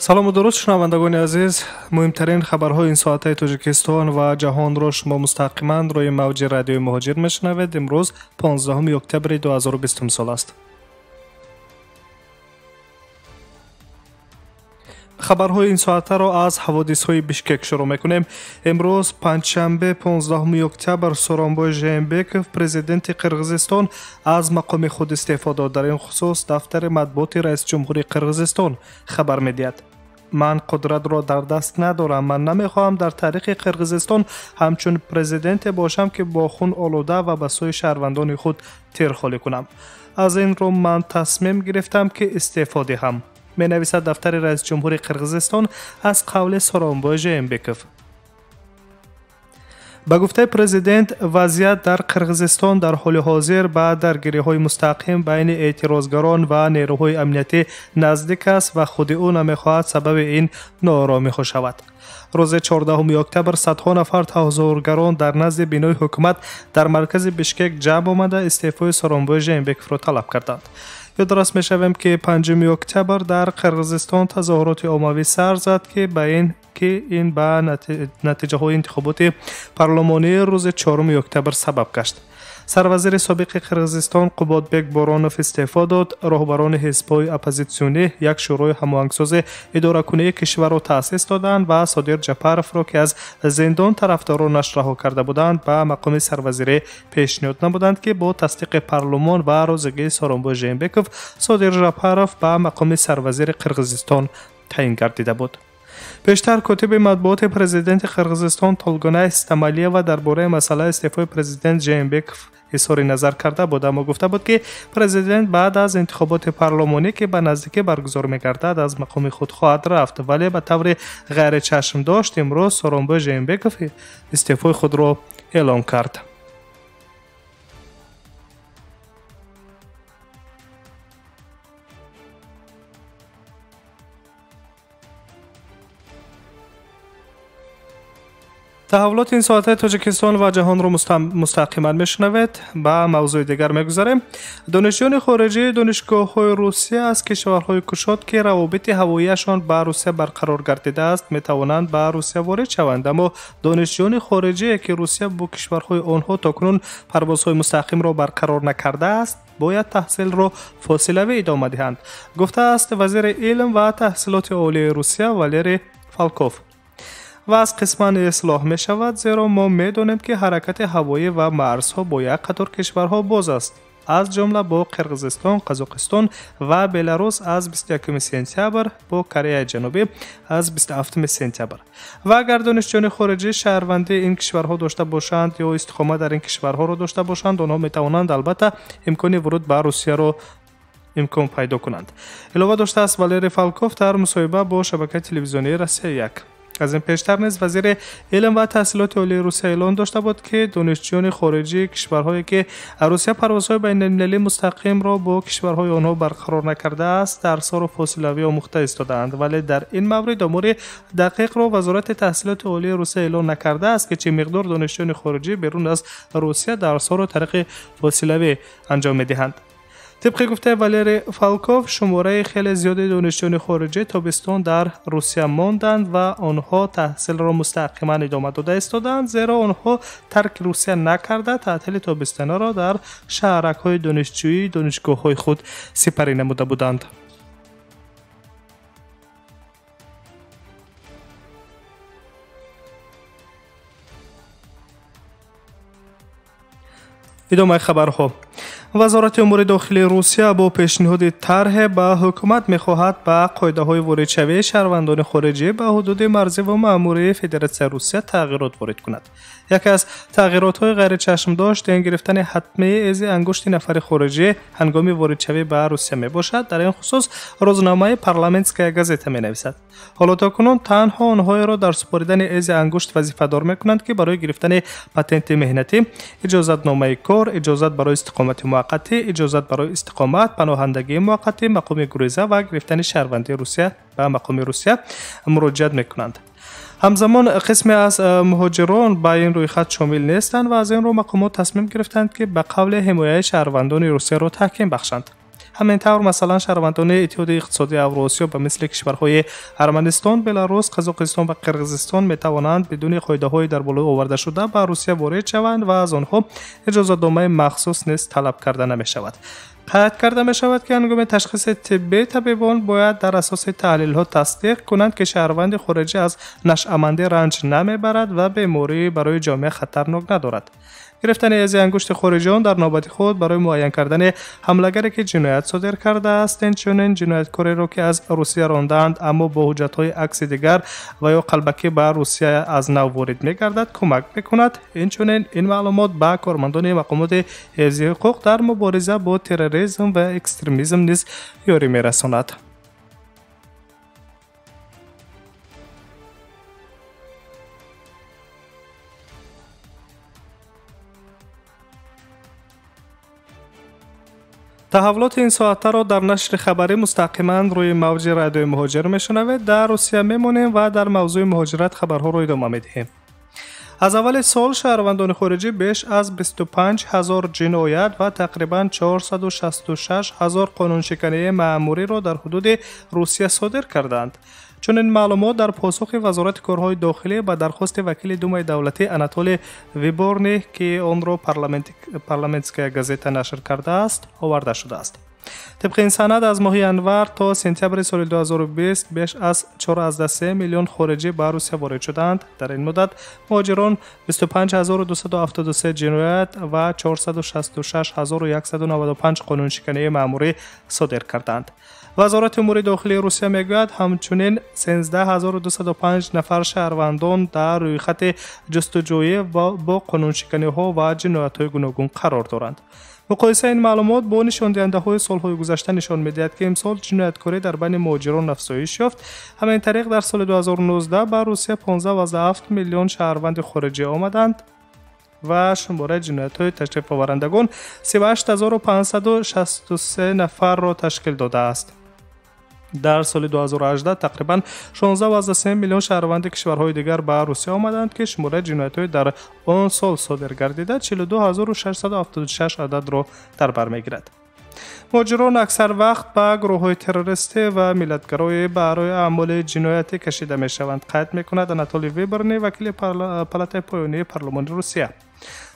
Салому дуруд, шунавандагони азиз. Муҳимтарин хабарҳои ин соатаи Тоҷикистон ва ҷаҳонро шумо мустақиман рӯи мавҷи радиои Муҳоҷир мешунавед. Имрӯз 15 октябри 2020 сол аст. Хабарҳои ин соатаро аз ҳаводисҳои Бишкек шурӯъ мекунем. Имрӯз панҷшанбе 15 октябр Сооронбой Жээнбеков, президенти Қирғизистон, аз мақоми худ истеъфо дод. Дар ин хусус дафтари матбуоти раисҷумҳури Қирғизистон хабар медиҳад. Ман қудратро дар даст надорам. Ман намехоҳам дар таърихи Қирғизистон ҳамчун президенте бошам, ки бо хун олуда ва ба сӯи шаҳрвандони худ тир холӣ кунам. Аз ин рӯ ман тасмим гирифтам, ки истеъфо диҳам, менависад дафтари раисҷумҳури Қирғизистон аз қавли Сооронбой Жээнбеков. Ба гуфтаи президент, вазъият дар Қирғизистон дар ҳоли ҳозир ба даргириҳои мустақим байни эътирозгарон ва нерӯҳои амниятӣ наздик аст ва худи ӯ намехоҳад сабаби ин нооромиҳо шавад. Рӯзи 14 октябр садҳо нафар тазоҳургарон дар назди бинои ҳукумат дар маркази Бишкек ҷамъ омада истеъфои Сооронбой Жээнбековро талаб карданд. Ёдрас мешавем, ки 5 октябр дар Қирғизистон тазоҳуроти оммавӣ сар зад, ки ин ба натиҷаҳои интихоботи парлумонии рӯзи 4 октябр сабаб гашт. Сарвазири собиқи Қирғизистон Қуботбек Боронов истеъфо дод. Роҳбарони ҳизбҳои оппозитсионӣ як шӯрои ҳамоҳангсози идоракунии кишварро таъсис доданд ва Содир Ҷапаровро, ки аз зиндон тарафдоронаш раҳо карда буданд, ба мақоми сарвазирӣ пешниҳод намуданд, ки бо тасдиқи парлумон ва розигии Сооронбой Жээнбеков Содир Жапаров ба мақоми сарвазири Қирғизистон таъин гардида буд. Пештар котиби матбуоти президенти Қирғизистон Толгонай Стамалиева дар бораи масъалаи истеъфои президент Жээнбеков изҳори назар карда буд, аммо гуфта буд, ки президент баъд аз интихоботи парлумонӣ, ки ба наздикӣ баргузор мегардад, аз мақоми худ хоҳад рафт. Вале ба таври ғайричашмдошт имрӯз Сооронбой Жээнбеков истеъфои худро эълон кард. Таҳаввулоти ин соатаи Тоҷикистон ва ҷаҳонро мустақиман мешунавед. Ба мавзӯи дигар мегузарем. Донишҷӯёни хориҷии донишгоҳҳои Русия аз кишварҳои кушод, ки равобити ҳавоияшон ба Русия барқарор гардидааст, метавонанд ба Русия ворид шаванд. Аммо донишҷӯёни хориҷие, ки Русия бо кишварҳои онҳо то кунун парвозҳои мустақимро барқарор накардааст, бояд таҳсилро фосилавӣ идома диҳанд, гуфтааст вазири илм ва таҳсилоти олии Русия Валерий Фалков. Вазъ қисман ислоҳ мешавад, зеро мо медонем, ки ҳаракати ҳавоӣ ва марзҳо бо як қатор кишварҳо боз аст, аз ҷумла бо Қирғизистон, Қазоқистон ва Беларус аз 21 сентябр, бо Кореяи Ҷанубӣ аз 27 сентябр. Ва агар донишҷӯёни хориҷӣ шаҳрвандии ин кишварҳо дошта бошанд ё истиқомат дар ин кишварҳоро дошта бошанд, онҳо метавонанд албатта имкони вуруд ба Русияро имкон пайдо кунанд, илова доштааст Валерий Фалков дар мусоҳиба бо шабакаи телевизионии Россия 1. Аз ин пештар низ вазири илм ва таҳсилоти олии Русия эълон дошта буд, ки донишҷӯёни хориҷии кишварҳое, ки Русия парвозҳои байналмилалии мустақимро бо кишварҳои онҳо барқарор накардааст, дарсҳоро фосилавӣ омӯхта истодаанд. Вале дар ин маврид омори дақиқро Вазорати таҳсилоти олии Русия эълон накардааст, ки чӣ миқдор донишҷӯёни хориҷӣ берун аз Русия дарсҳоро тариқи фосилавӣ анҷом медиҳанд. Тибқи гуфтаи Валерий Фалков, шумораи хеле зиёди донишҷӯёни хориҷӣ тобистон дар Русия монданд ва онҳо таҳсилро мустақиман идома дода истоданд, зеро онҳо тарки Русия накарда таътили тобистонаро дар шаҳракҳои донишҷӯии донишгоҳҳои худ сипарӣ намуда буданд. Идомаи хабарҳо. Вазорати умури дохилии Русия бо пешниҳоди тарҳе ба ҳукумат мехоҳад ба қоидаҳои воридшавии шаҳрвандони хориҷӣ ба ҳудуди марзӣ ва маъмурии Федератсияи Русия тағйирот ворид кунад. Яке аз тағйиротҳои ғайричашмдошт ин гирифтани ҳатмии эзи ангушти нафари хориҷӣ ҳангоми воридшавӣ ба Русия мебошад. Дар ин хусус рӯзномаи Парламентская газета менависад. Ҳоло то кунун танҳо онҳоеро дар супоридани эзи ангушт вазифадор мекунанд, ки барои гирифтани патенти меҳнатӣ, иҷозатномаи кор, иҷозат барои истиқомати муваққатӣ, иҷозат барои истиқомат, паноҳандагии муваққатӣ, мақоми гуреза ва гирифтани шаҳрвандии Русия ба мақоми Русия муроҷиат мекунанд. Ҳамзамон қисме аз муҳоҷирон ба ин рӯйхат шомил нестанд ва аз ин рӯ мақомот тасмим гирифтанд, ки ба қавли ҳимояи шаҳрвандони Русияро таҳким бахшанд. Ҳамин тавр, масалан, шаҳрвандони Иттиҳоди иқтисодии Авруосиё ба мисли кишварҳои Арманистон, Беларус, Қазоқистон ва Қирғизистон метавонанд бидуни қоидаҳои дар боло овардашуда ба Русия ворид шаванд ва аз онҳо иҷозатномаи махсус низ талаб карда намешавад. Қайд карда мешавад, ки ҳангоми ташхиси тиббӣ табибон бояд дар асоси таҳлилҳо тасдиқ кунанд, ки шаҳрванди хориҷӣ аз нашъамандӣ ранҷ намебарад ва беморӣ барои ҷомеа хатарнок надорад. Гирифтани изи ангушти хориҷиён дар навбати худ барои муайян кардани ҳамлагаре, ки ҷиноят содир кардааст, инчунин ҷинояткореро, ки аз Русия рондаанд, аммо бо ҳуҷҷатҳои акси дигар ва ё қалбакӣ ба Русия аз нав ворид мегардад, кӯмак мекунад. Инчунин ин маълумот ба кормандони мақомоти ҳифзи ҳуқуқ дар мубориза бо терроризм ва экстремизм низ ёрӣ мерасонад. Таҳаввулоти ин соатаро дар нашри хабарӣ мустақиман рӯи мавҷи радиои Муҳоҷир мешунавед. Дар Русия мемонем ва дар мавзӯи муҳоҷират хабарҳоро идома медиҳем. Аз аввали сол шаҳрвандони хориҷӣ беш аз 25 ҳазор ҷиноят ва тақрибан 466 ҳазор қонуншикании маъмуриро дар ҳудуди Русия содир карданд. Чунин маълумот дар посухи Вазорати корҳои дохилӣ ба дархости вакили Думаи давлатӣ Анатолий Виборни, ки онро Парламентская газета нашр кардааст, оварда шудааст. Тибқи ин санад, аз моҳи январ то сентябри соли 2020 беш аз 4,3 миллион хориҷӣ ба Русия ворид шуданд. Дар ин муддат муҳоҷирон 25273 ҷиноят ва 466195 қонуншикании маъмурӣ содир карданд. Вазорати умури дохилии Русия мегӯяд, ҳамчунин 13205 нафар шаҳрвандон дар рӯйхати ҷустуҷӯӣ бо қонуншиканиҳо ва ҷиноятҳои гуногун қарор доранд. Муқоисаи ин маълумот бо нишондиҳандаҳои солҳои гузашта нишон медиҳад, ки имсол ҷинояткорӣ дар байни муҳоҷирон афзоиш ёфт. Ҳамин тариқ, дар соли 2019 ба Русия 15,7 миллион шаҳрванди хориҷӣ омаданд ва шумораи ҷиноятҳои ташрифоварандагон 38563 нафарро ташкил додааст. Дар соли 2018 тақрибан 16,3 миллион шаҳрванди кишварҳои дигар ба Русия омаданд, ки шумораи ҷиноятҳои дар он сол содир гардида 42676 ададро дар бар мегирад. Муҳоҷирон аксар вақт ба гурӯҳҳои террористӣ ва миллатгароӣ барои аъмоли ҷиноятӣ кашида мешаванд, қайд мекунад Анатолий Виборни, вакили палатаи поёнии парлумони Русия.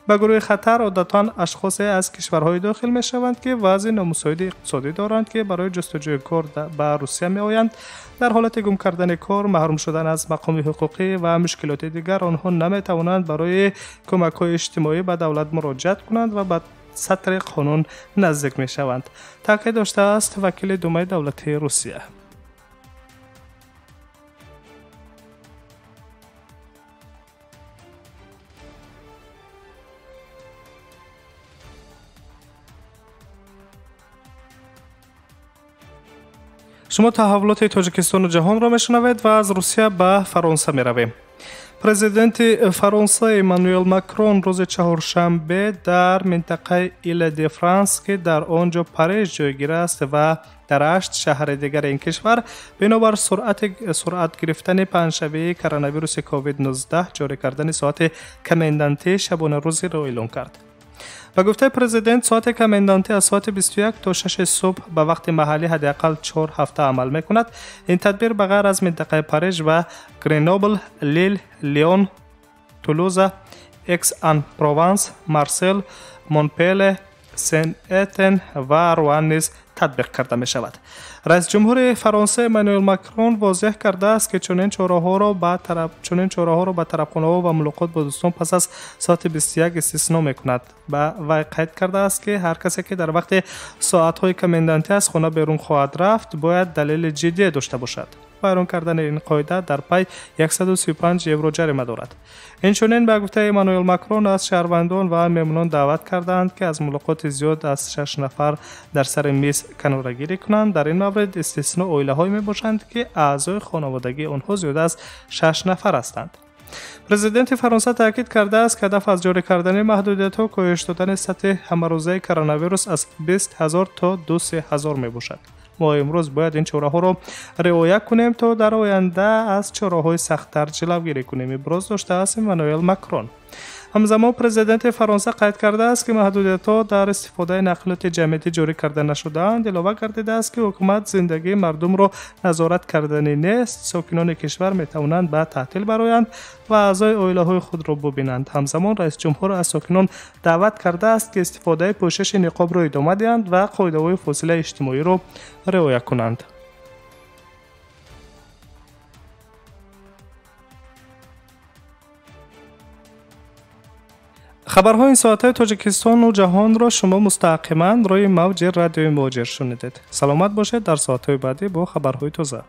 Ба гурӯҳи хатар одатан ашхосе аз кишварҳои дохил мешаванд, ки вазъи номусоиди иқтисодӣ доранд, ки барои ҷустуҷӯи кор ба Русия меоянд. Дар ҳолати гум кардани кор, маҳрум шудан аз мақоми ҳуқуқӣ ва мушкилоти дигар онҳо наметавонанд барои кӯмакҳои иҷтимоӣ ба давлат муроҷиат кунанд ва ба сатри қонун наздик мешаванд, таъкид доштааст вакили Думаи давлатии Русия. Шумо таҳаввулоти Тоҷикистону ҷаҳонро мешунавед ва аз Русия ба Фаронса меравем. Президенти Фаронса Эммануэл Макрон рӯзи чаҳоршанбе дар минтақаи Иле-де-Франс, ки дар он ҷо Париж ҷойгир аст ва дар 8 шаҳри дигари ин кишвар бинобар суръат гирифтани паҳншавии коронавируси COVID-19 ҷорӣ кардани соати комендантии шабонарӯзиро эълон кард. Ба гуфтаи президент, соати комендантӣ аз соати 21 то 6 субҳ ба вақти маҳаллӣ ҳадди ақал 4 ҳафта амал мекунад. Ин тадбир ба ғайр аз минтақаи Париж ва Гренобл, Лил, Лион, Тулуза, Экс-ан-Прованс, Марсел, Монпеле, Сен-Этен ва Руан низ татбиқ карда мешавад. Раисҷумҳури Фаронса Эммануэл Макрон возеҳ кардааст, ки чунин чораҳоро ба тарабхонаҳо ва мулоқот бо дӯстон пас аз соати 21 истисно мекунад. Ба вай қайд кардааст, ки ҳар касе, ки дар вақти соатҳои комендантӣ аз хона берун хоҳад рафт, бояд далели ҷиддие дошта бошад. Вайрон кардани ин қоида дар пай 135 евро ҷарима дорад. Инчунин ба гуфтаи Эммануэл Макрон, аз шаҳрвандон ва меҳмонон даъват карданд, ки аз мулоқоти зиёд аз 6 нафар дар сари миз канорагирӣ кунанд. Дар ин маврид истисно оилаҳое мебошанд, ки аъзои хонаводагии онҳо зиёда аз 6 нафар ҳастанд. Президенти Фаронса таъкид кардааст, ки ҳадаф аз ҷорӣ кардани маҳдудиятҳо коҳиш додани сатҳи ҳамарӯзаи коронавирус аз 20 ҳазор то 2-3 ҳазор мебошад. Мо имрӯз бояд ин чораҳоро риоя кунем, то дар оянда аз чораҳои сахттар ҷилавгирӣ кунем, иброз доштааст Эммануэл Макрон. Ҳамзамон президенти Фаронса қайд кардааст, ки маҳдудиятҳо дар истифодаи нақлиёти ҷамъиятӣ ҷорӣ карда нашудаанд. Илова гардидааст, ки ҳукумат зиндагии мардумро назорат карданӣ нест. Сокинони кишвар метавонанд ба таътил бароянд ва аъзои оилаҳои худро бубинанд. Ҳамзамон раисҷумҳур аз сокинон даъват кардааст, ки истифодаи пӯшиши ниқобро идома диҳанд ва қоидаҳои фосилаи иҷтимоиро риоя кунанд. Хабарҳои ин соатаи Тоҷикистону ҷаҳонро шумо мустақиман рӯи мавҷи радиои Муҳоҷир шунидед. Саломат бошед, дар соатҳои баъдӣ бо хабарҳои тоза.